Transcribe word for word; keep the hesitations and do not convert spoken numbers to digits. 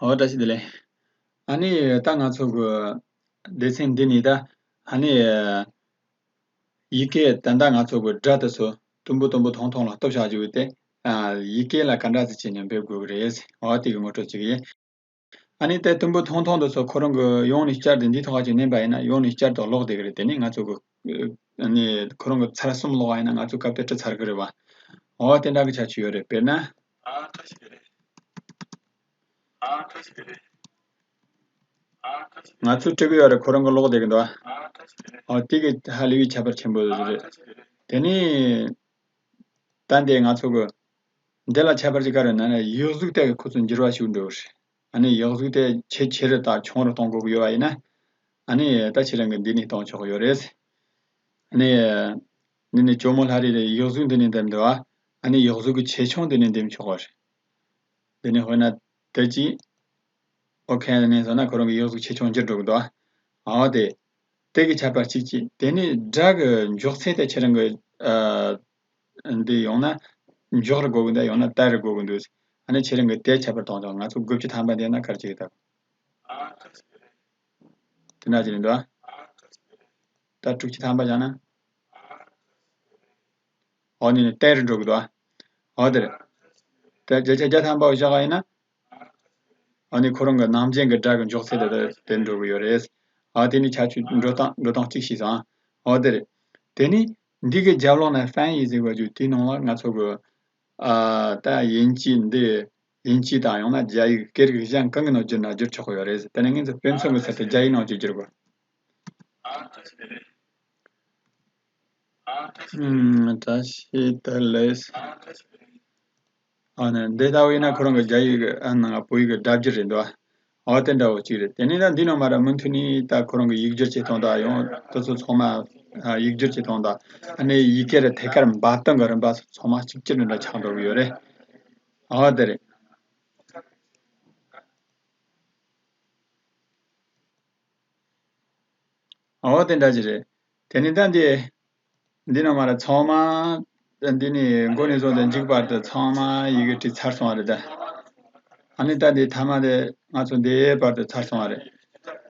ཨོ་བཀྲ་ཤིས་བདེ་ལེགས། ཨ་ནི་ད་ང་ཚོ་གི་སྡེ་ཚན་འདི་ནས་ད་ཨ་ནི་ཡི་གེ་ད་ལྟ་ང་ཚོ་གི་སྒྲ་དེ་ཚོ་དུམ་བུ་དུམ་བུ་ཐུང་ཐུང་ལ་གཏུབ་བཞག་རྒྱུ་དེ། ཨ། ཡི་གེ་ལ་ག་འདྲ་ཟེར་བྱས་ནས་འབེབས་དགོས་ཀྱི་རེད། ཨོ་དེ་གི་ངོ་སྤྲོད་ཅིག་ཡིན། ཨ་ནི་དེ་དུམ་བུ་ཐུང་ཐུང་དེ་ཚོ་ཁོ་རང་གི་ཡོང་ནས་བསྐྱར་དེ་འདིའི་ཐོག་ཅིག་མནན་པ་ཡིན་ན་ཡོང་ནས་བསྐྱར་དུ་ཀློག་བསྡད་ཀྱི་རེད། དེ་ནས་ང་ཚོ་གི་ཨ་ནི་ཁོ་རང་གི་ཚར་གསུམ་ཀློག་པ་ཡིན་ན་ང་ཚོ་སྐབས་དེ་བྲི་ཚར་གི་རེད་བ། ཨོ་དེ་འདྲ་གི་ཆ་ཅིག་ཡོད་རེད། དཔེར་ན། ང་ཚོས་བྲི་གི་ཡོད་རེད། ཁོ་རང་གི་ཀློག་བསྡད་ཀྱི་འདུག་ཨ། ཨོ་དེ་གི་ཧ་ལས་པའི་ཁྱད་པར་ཆེན་པོ་རེད། དེ་ནས་ད་འདི་ང་ཚོ་གི་འདི་ལ་ཁྱད་པར་ཅིག་ག་རེ་ན་ནི་ཡིག་གཟུགས་དེ་གི་ཁོ་ཚོ་འགྱུར་བ་ཞིག་འགྲོ་གི་རེད། ཨ་ནི་ཡིག་གཟུགས་དེ་ཆེ་ཆེ་རུ་དང་ཆུང་རུ་གཏོང་དགོས་ཀྱི་ཡོད་པ་ཡིན་ན། ཨ་ནི་ད་ཁྱེད་རང་གི་འདི་ནས་གཏོང་ཆོག་གི་ཡོད་རེད། ཨ་ནི་འདི་ནས་ཇོ་མོ་ལྷ་རི་རེད། ཡིག་གཟུགས་འདི་ནས་འདེམས་འདུག་ཨ། ཨ་ནི་ཡིག་གཟུགས་ཀྱི་ཆེ་ཆུང་འདི་ནས་འདེམས་ཆོག་གི་རེད། འདི་ནས་དཔེར་ན་དེ་གཅིག་ཨོ་ཁེ་ནས་སོང་ན་ཁོ་རང་གི་ཡིག་གཟུགས་ཆེ་ཆུང་འགྱུར་འགྲོ་གི་འདུག་ཨ། ཨོ་དེ། དེ་གི་ཁྱད་པར་གཅིག་གཅིག་དེ་ནས་སྒྲ་གི་འཇོག་ཚད་དེ་ཁྱེད་རང་གི་ཨ། འདི་ཡོང་ན་འཇོག་རུ་དགོས་གི་འདུག་ཡོང་ན་བསྟར་རུ་དགོས་གི་འདུག་ཨ་ནི་ཁྱེད་རང་གི་དེ་ཁྱད་པར་གཏོང་ཆོག་ང་ཚོ་དགུ་བཅུ་ཐམ་པ་འདི་ན་ག་རེ་བྱེད་ཀྱི་འདུག་དེ་འདྲ་ཅིག་རེད་འདུག་ད་དྲུག་ཅུ་ཐམ་པ་བཞག་ན། འོ་ནི་ནི་བསྟར་རུ་འགྲོ་གི་འདུག་འོ་དེ་རེད། ད་བརྒྱ་ཆ་བརྒྱ་ཐམ་པ་བཞག་པ་ཡིན་ན། འོ་ནི་ཁོ་རང་གི་ནང་རྐྱེན་གྱི་སྒྲ་གི་འཇོག་ཚད་དེ་དེ་འགྲོ་གི་ཡོད་རེད། འོ་དེ་ནི་ཁྱད་ཆོས་འགྲོ་སྟངས་འགྲོ་སྟངས་གཅིག་ཤེས་སོང་། འོ་དེ་རེད། དེ་ནི་འདི་གི་རྒྱབ་ལོགས་ན་翻译ཟེར་བ་རྒྱུ་དེའི་ནང་ལ་ང་ཚོ་གི་ཨ། ད་དབྱིན་ཇི་འདི་དབྱིན་ཇི་དང་ཡང་ན་རྒྱ་ཡིག་སྐད་རིགས་གཞན་གང་གི་ནང་བསྒྱུར་ན་བསྒྱུར་ཆོག་གི་ཡོད་རེད། དེ་ནས་ངེད་ཚོ་དཔེ་མཚོན་གྱི་ཚུལ་དུ་རྒྱ་ཡིག་ནང་བཅུག་བསྒྱུར་དགོས། ཨམ། བཀྲ་ཤིས་བདེ་ལེགས། ཨ་ནི་འདི་ལྟ་བུ་ཡིན་ན་ཁོ་རང་གི་རྒྱ་ཡིག་གི་ཨ་ནང་བོད་ཡིག་གི་སྒྲ་བསྒྱུར་རེད་འདུག་ཨོ་དེ་འདྲ་བོ་གཅིག་རེད། དེ་ནས་ད་འདི་ནང་མ་ར་མུ་མཐུད་ནས་ད་ཁོ་རང་གི་ཡིག་སྒྱུར་བྱེད་སྟངས་དང་ཡང་དེ་ཚོ་ཚང་མ་ཨ། ཡིག་སྒྱུར་བྱེད་སྟངས་དང་ཨ་ནི་ཡི་གེ་རུ་ཐད་ཀར་འབབ་སྟངས་ཀྱི་རིམ་པ་ཚང་མ་གཅིག་གྱུར་འདྲ་ཆགས་འགྲོ་གི་ཡོད་རེད། ཨོ་དེ་རེད། འོ་དེ་འདྲ་ཅིག་རེད། དེ་ནི་ད་འདི། འདི་ནང་མ་ར་ཚང་མ། འདི་ནི་མགོ་ནས་བཟུང་སྟེ་མཇུག་བར་དུ་ཚང་མ་ཡི་གེ་བྲིས་ཚར་སོང་བ་རེད་ད། ཨ་ནི་ད་འདི་མཐའ་མ་དེ་ང་ཚོ་འདིའི་བར་དུ་ཚར་སོང་བ་རེད།